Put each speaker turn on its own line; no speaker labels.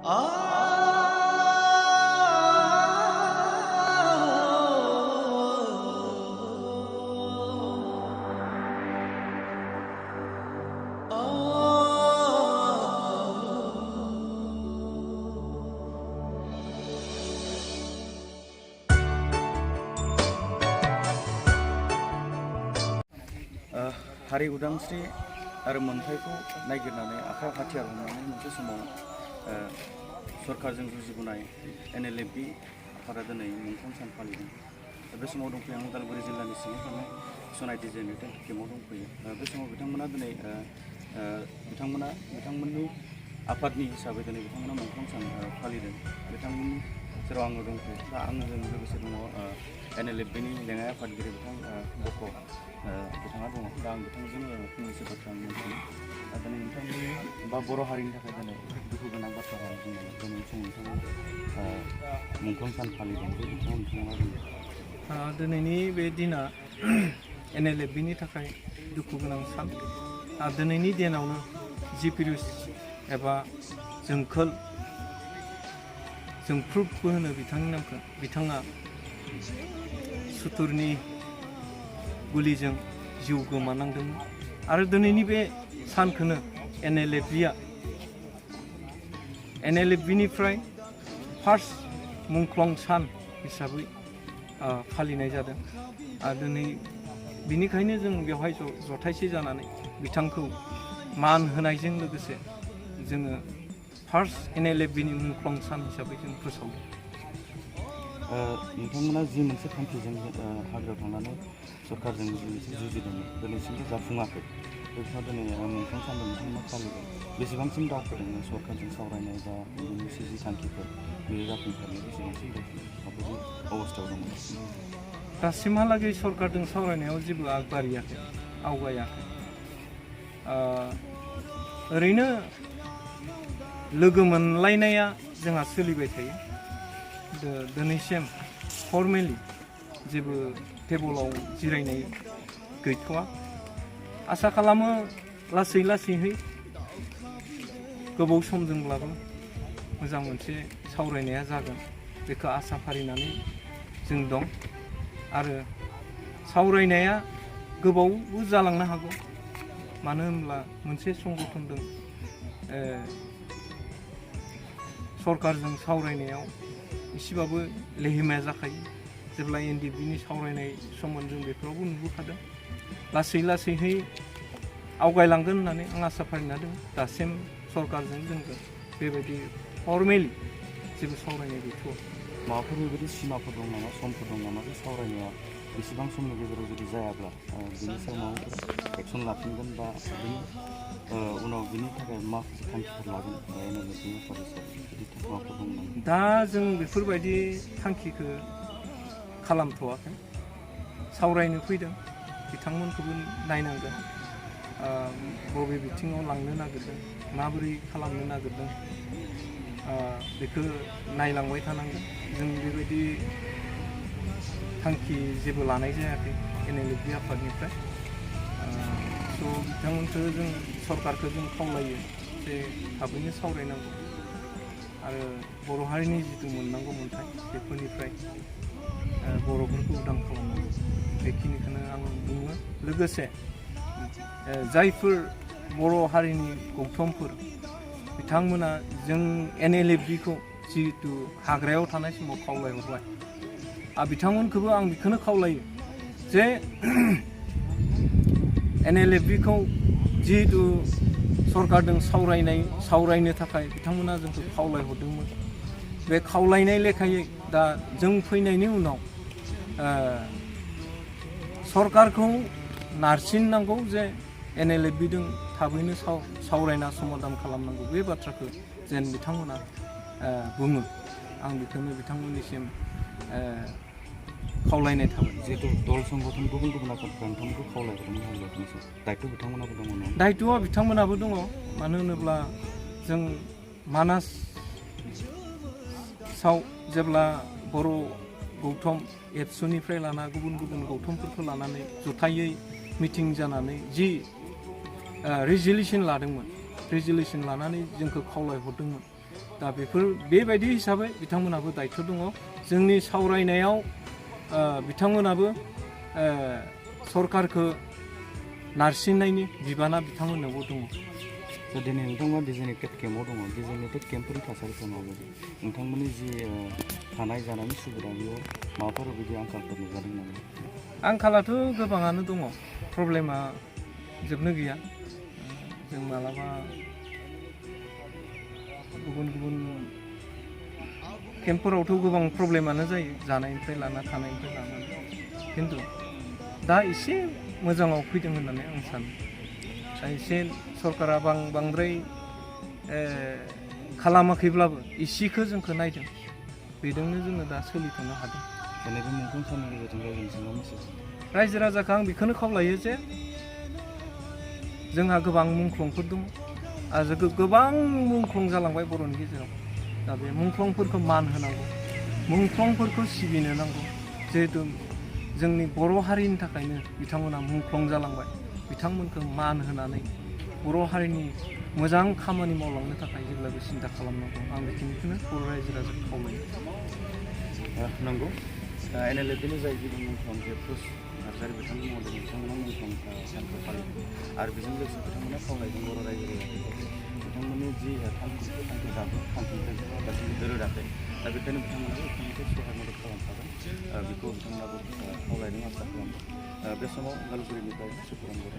हारि उदांस्रि आरो मोनथायखौ नागिरनानै आखायाव हाथियार हमनानै मोनसे समाव सरकारजों जुजिबोनाय NLFB आफादा दिनै मुंख्लं सान फालिदों। बे समाव दंफैयो आं उदालगुरि जिल्लानि सिङाव थानाय सनाइटि जेनेरेटन केम्पआव दंफैयो। बे समाव बिथांमोना दिनै बिथांमोननि आफादनि हिसाबै दिनै बिथांमोना मुंख्लं सान फालिदों। बिथांमोननि जेराव आङो दंफैयो दा आंजों लोगोसे दङ NLFBनि लेङाइ आफादगिरि बिथां बक' बिथाङा दङ। दा आं बिथांजों फंनैसो बाथ्रा मिथियो। दा दिनै नोंथांमोननि बा बर' हारिनि थाखाय दिनै दुखु गोनां बाथ्रा बुंनाय दिनै समाव नोंथाङा मुंख्लं सान फालिदों बे बिथिङाव नोंथाङा मा बुङो?
दिनैनि बे दिना NLFBनि थाखाय दुखु गोनां सान। दिनैनि दिनावनो जि पिरुस एबा जोंखोल जोंफ्रुबबो होनो बिथांनि नामखौ, बिथाङा सुथुरनि गुलिजों जिउ गोमानांदोंमोन आरो दिनैनि बे सानखौनो NLFBनिफ्राय फार्स्ट मुंख्लं सान हिसाबै फालिनाय जादों। आरो दिनै बिनिखायनो जों बेवहाय जथायसे जानानै बिथांखौ मान होनायजों लोगोसे जोङो फार्स्ट NLFBनि मुंख्लं सान हिसाबै जों फोसावदों।
नोंथांमोना जि मोनसे थांखिजों हाग्रायाव थांनानै सरकारजों जुजिदोंमोन दिनैसिमबो जाफुङाखै। बेखौ दिनै मुंख्लं सानजों नोंथांमोना फालिदों। बेसेबांसिम दावखोदों सरकारजों सावरायनाय बा मोनसे जि थांखिफोर बेयो जाफुंसारनाय बेसेबांसिम दावखोदों माबायदि अबस्थायाव दङ?
दासिमहालागै सरकारजों सावरायनायाव जेबो आवगायाखै। ओरैनो लोगो मोनलायनाया जोंहा सोलिबाय थायो। दिनैसिम फर्मेलि जेबो टेबोलाव जिरायनाय गैथ'वा। आसा खालामो लासैहै गोबाव समजोंब्लाबो मोजां मोनसे सावरायनाया जागोन बेखौ आसा फारिनानै जों दं। आरो सावरायनाया गोबावबो जालांनो हागौ। मानो होनब्ला मोनसे संगठनजों सरकारजों सावरायनायाव एसेबाबो लेहेमाया जाखायो। जेब्ला NLFBनि सावरायनाय सममोन जों बेफोरावबो नुबोखादों। लासैहै आवगायलांगोन होननानै आं आसा फारिना दं। दासिम सरकारजों जोंजों बेबायदि फर्मेलि जेबो सावरायनाय गैथ'वा।
माबाफोर बेबायदि सिमाफोर दं नामा, समफोर दं नामा? बे सावरायनाया बेसेबां समनि गेजेराव जुदि जायाब्ला बिनि सायाव माबाफोर एक्सन लाफिनगोन बा बिनि उनाव बिनि थाखाय माखासे थांखिफोर लागोन NLFBनि आफाद हिसाबै बिदि माबाफोर दं नामा?
दा जों बेफोरबायदि थांखिखौ खालामथ'वाखै। सावरायनो फैदों, बिथांमोनखौबो नायनांगोन। बबे बिथिङाव लांनो नागिरदों, माबोरै खालामनो नागिरदों बेखौ नायलांबाय थानांगोन। जों बेबायदि थांखि जेबो लानाय जायाखै NLFB आफादनिफ्राय। बिथांमोनखौ जों सरकारखौ जों खावलायो जे थाबैनो सावरायनांगौ आरो बर' हारिनि जिथु मोननांगौ मोन्थाय बेफोरनिफ्राय बर'फोरखौ उदां खालामनांगौ। बेखिनिखौनो आं बुङो। लोगोसे जायफोर बर' हारिनि गौथुमफोर बिथांमोना जों NLFBखौ जिहेतु हाग्रायाव थानाय समाव खावलायहरबाय, बिथांमोनखौबो आं बेखौनो खावलायो जे NLFBखौ जिहेतु सरकारजों सावरायनो थाखाय बिथांमोना जोंखौ खावलायहरदोंमोन। बे खावलायनाय लेखायै दा जों फैनायनि उनाव सरकारखौ नारसिननांगौ जे NLFBजों थाबैनो सावरायना समाधान खालामनांगौ। बे बाथ्राखौ जेन बिथांमोना बुङो, आं बेखौनो बिथांमोननिसिम खावलायनाय थाबाय।
जिहेतु दल संगठन गुबुन आफादफोरा नोंथांमोनखौ खावलायहरदोंमोन, दायित्व बिथांमोनाबो दङ ना?
दायित्वआ बिथांमोनाबो दङ। मानो होनोब्ला जों मानासाव जेब्ला बर' गौथुम एबसुनिफ्राय लाना गुबुन गौथुमफोरखौ लानानै जथायै मिटिं जानानै जि रिजलिउसन लादोंमोन, रिजलिउसन लानानै जोंखौ खावलायहरदोंमोन, दा बेबायदि हिसाबै बिथांमोनहाबो दायथ' दङ जोंनि सावरायनायाव बिथांमोनाबो सरकारखौ नारसिननायनि बिबाना बिथांमोननावबो दङ।
दिनै नोंथांमोना डिजिनेटेड केम्पआव दङ डिजिनेटेड केम्पफोरनि थासारिखौ माबायदि नोंथांमोननि जि थानाय जानायनि सुबिदा बेयाव माबाफोर बिदि आंखालफोर नुजादों नामा?
आंखालाथ' गोबाङानो दङ प्रब्लेमा जोबनो गैया। जों मालाबा गुबुन गुबुन केम्पफोरावथ' गोबां प्रब्लेमानो जायो जानायनिफ्राय लाना थानायनिफ्राय लानानै खिन्थु दा एसे मोजाङाव फैदों होननानै आं सानो। दा एसे सरकारा बांद्राय खालामाखैब्लाबो इसेखौ जोंखौ नायदों बेजोंनो जोङो दा सोलिथ'नो हादों।
दिनै बे मुंख्लं साननि गेजेरजों रायजोनिसिम मेसेज
रायजो राजाखौ आं बेखौनो खावलायो जे जोंहा गोबां मुंख्लंफोर दङ आरो गोबां मुंख्लं जालांबाय बर'नि गेजेराव। दा बे मुंख्लंफोरखौ मान होनांगौ मुंख्लंफोरखौ सिबिनो नांगौ जिहेथु जोंनि बर' हारिनि थाखायनो बिथांमोना मुंख्लं जालांबाय बिथांमोनखौ मान होनानै बर' हारिनि मोजां खामानि मावलांनो थाखाय जेब्लाबो सिन्था खालामनांगौ आं बेखिनिखौनो बर' रायजो राजाखौ खावलायो।
नंगौ NLFनि जाय गिबि मुंख्लं जेफुस नार्जारि बिथांनि मदद बिथांमोना मुंख्लं सानखौ फालिदों आरो बेजों लोगोसे बिथांमोना खावलायदों बर' रायजो राजाफोरखौ बिथांमोननि जि थांखि जादों थांखिनिफ्राय दासिमबो दोरोदाखै दा बेखायनो बिथांमोनाबो बिथांमोनखौ सहाय मदद खालामखागोन बेखौ बिथांमोनाबो खावलायदों आसा खालामदों। बे समाव उदालगुरिनिफ्राय सुखुराम बर'